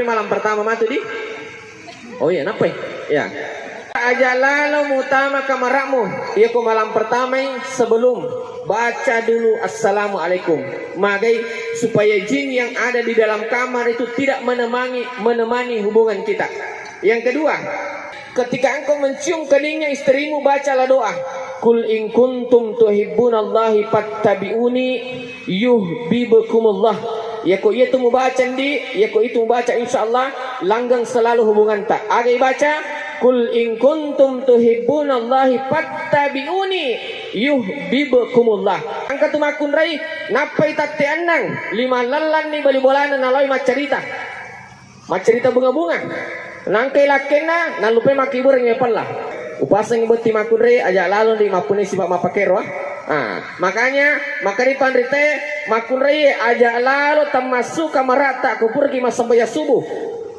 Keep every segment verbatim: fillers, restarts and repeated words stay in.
Malam pertama matu di. Oh iya, nappai? Ya. Aja lalo mutama kamara'mu. Iya ko malam pertama, sebelum, baca dulu assalamualaikum. Magai supaya jin yang ada di dalam kamar itu tidak menemani menemani hubungan kita. Yang kedua, ketika engkau mencium keningnya istrimu, bacalah doa. Qul in kuntum tuhibbunallahi fattabi'uni yuhibbukumullah. Yako iya tu mubaca ndi, yako itu mubaca, insyaallah langgeng selalu hubunganta. Aga ibaca, "Qul in kuntum tuhibbunallahi fattabi'uni yuhibbukumullah." Engka tu makkunrai, nappai tette annang, lima lallanni bali bolana naloi maccarita. Maccarita bunga-bunga. Nangkai lakkenna, nallupai makkibureng mepella. Upasengi botting makkunrai, aja lalo ndi mappunai sipa mappakero, ah. Ah, makanya, makkaripan rite, makkunrai aja lalo tammassu kamarata ko puraki massempajang subuh.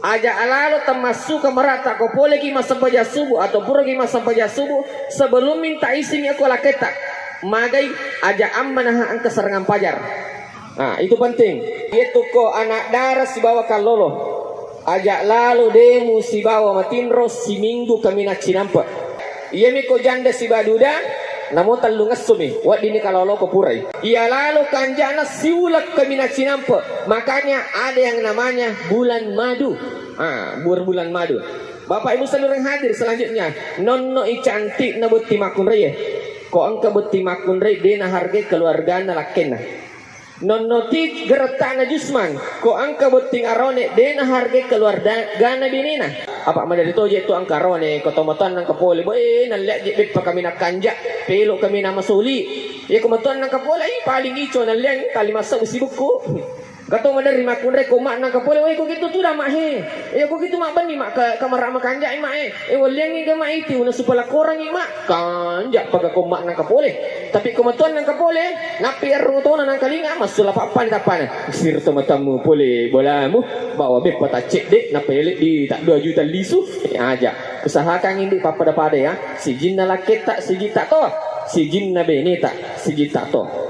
Aja lalo tammassu kamarata ko poleki massempajang subuh atau puraki massempajang subuh, sebelum minta izin ko lakketta. Magai aja ammanaha engka serangan pajar. Ah, itu penting. Iyatu ko anak dara sibawa kallolo. Aja lalo demu sibawa matinro siminggu kaminang cinampe. Iyami ko janda sibawa duda, namo tellungessumi, weddinni kaloloko purai. Iya lalo kanjana siuleng kaminang cinampe. Makanya ada yang namanya bulan madu. Ah, bur-, bulan madu. Bapak Ibu saudara yang hadir selanjutnya, nonno i cantikna botting makkunrai. Ko engka botting makkunrai de nahargai keluargana lakkenna. Nonnoti gerettana Jusman, ko engka botting arone, de nahargai keluargana benena. Apa madari toje tu engka arone, ko tomatoanna engka pole, bo, eh, nalliang je beppa kaminang kanja, pelo kaminang masoli. Iya ko matoanna engka pole, eh, paling ico nalliang tali massau sibukku. Gato madari makkunrai ko makna engka pole, weh, ko gitu tu dah, mak, he. Iya ko gitu, mak, benni, mak, ka-, kamara makanja, mak, eh. Eh, walliangngi ga, mak, iti, una supala korangngi, mak. Kanja paga ko makna engka pole. Tapi ko matoanna engka pole, nappi arung tona nangkalinga, massula pappani tappana. Sir to matammu pole bolamu, bawa beppa taccedde, nappa ele di tak dua juta lisu. Eh, aja. Usahakan indi pappada-pada ya. Sijinna lakketta, sijitta to. Sijinna beneta, sijitta to.